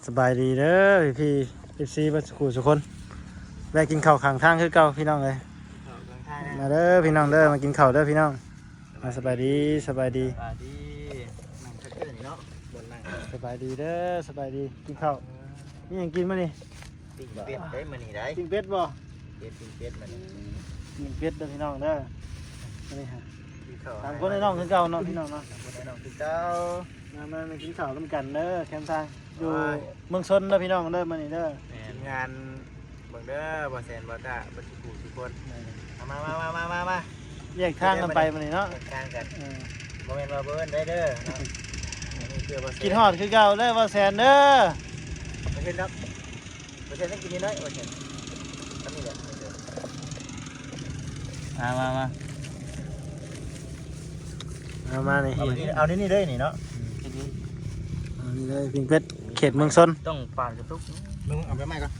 ສະບາຍດີເດີພີ່ໆ ເອັຟຊີ ເບິດສູ່ສູ່ຄົນ ແວະກິນເຂົ້າຂ້າງທາງຄືເກົ່າພີ່ນ້ອງເອີຍ. ເຂົ້າຂ້າງທາງ ມາເດີພີ່ນ້ອງເດີ ມາກິນເຂົ້າເດີພີ່ນ້ອງ. ມາ ສະບາຍດີ ສະບາຍດີ ສະບາຍດີ. ນັ່ງຄັກເກີນເນາະ ບ່ອນນັ່ງ. ສະບາຍດີເດີ ສະບາຍດີ. ກິນເຂົ້າ ມີຫຍັງກິນມື້ນີ້? ປີ້ງເປັດໄດ້ມື້ນີ້ໄດ້. ປີ້ງເປັດບໍ່? ເປັດ ປີ້ງເປັດມື້ນີ້. ປີ້ງເປັດເດີພີ່ນ້ອງເດີ. ມື້ນີ້ຮະ ກິນເຂົ້າ ສາມຄົນອ້າຍນ້ອງຄືເກົ່າເນາະພີ່ນ້ອງເນາະ. ສາມຄົນອ້າຍນ້ອງຄືເກົ່າ. ມາ ມາ ມາກິນເຂົ້ານຳກັນເດີ ແຄມທາງ ຢູ່ ໂອ້ຍ ເມືອງຊົນເດີພີ່ນ້ອງເດີ ມື້ນີ້ເດີ. ແມ່ນ ທີມງານ ເບິ່ງເດີ ບໍ່ແຊນ ບໍ່ຕາ ເບິດສູ່ຜູ້ສູ່ຄົນ. ເອີ ມາ ມາ ມາ ມາ ມາ ມາ ແຍກທາງກັນໄປມື້ນີ້ເນາະ. ແຍກທາງກັນ ເອີ ບໍ່ແມ່ນວ່າບໍ່ເອີ້ນໄດ້ເດີເນາະ. ອັນນີ້ຄືບໍ່ແຊນ ຄິດຮອດຄືເກົ່າເດີ ບໍ່ແຊນເດີ. ບໍ່ເຫັນດອກ ບໍ່ແຊນ ກິນນ້ອຍໆ ບໍ່ແຊນ. ອັນນີ້ແຫຼະ ມາ ມາ ມາ ເອົາມານີ້ ເອົານີ້ ເອົານີ້ເລີຍນີ້ເນາະ. ເອົານີ້ເລີຍ ປີ້ງເປັດ ເຂດເມືອງຊົນ. ຕ້ອງປານກະຕຸກ ມຶງເອົາໄປໃໝ່ກ່ອນ.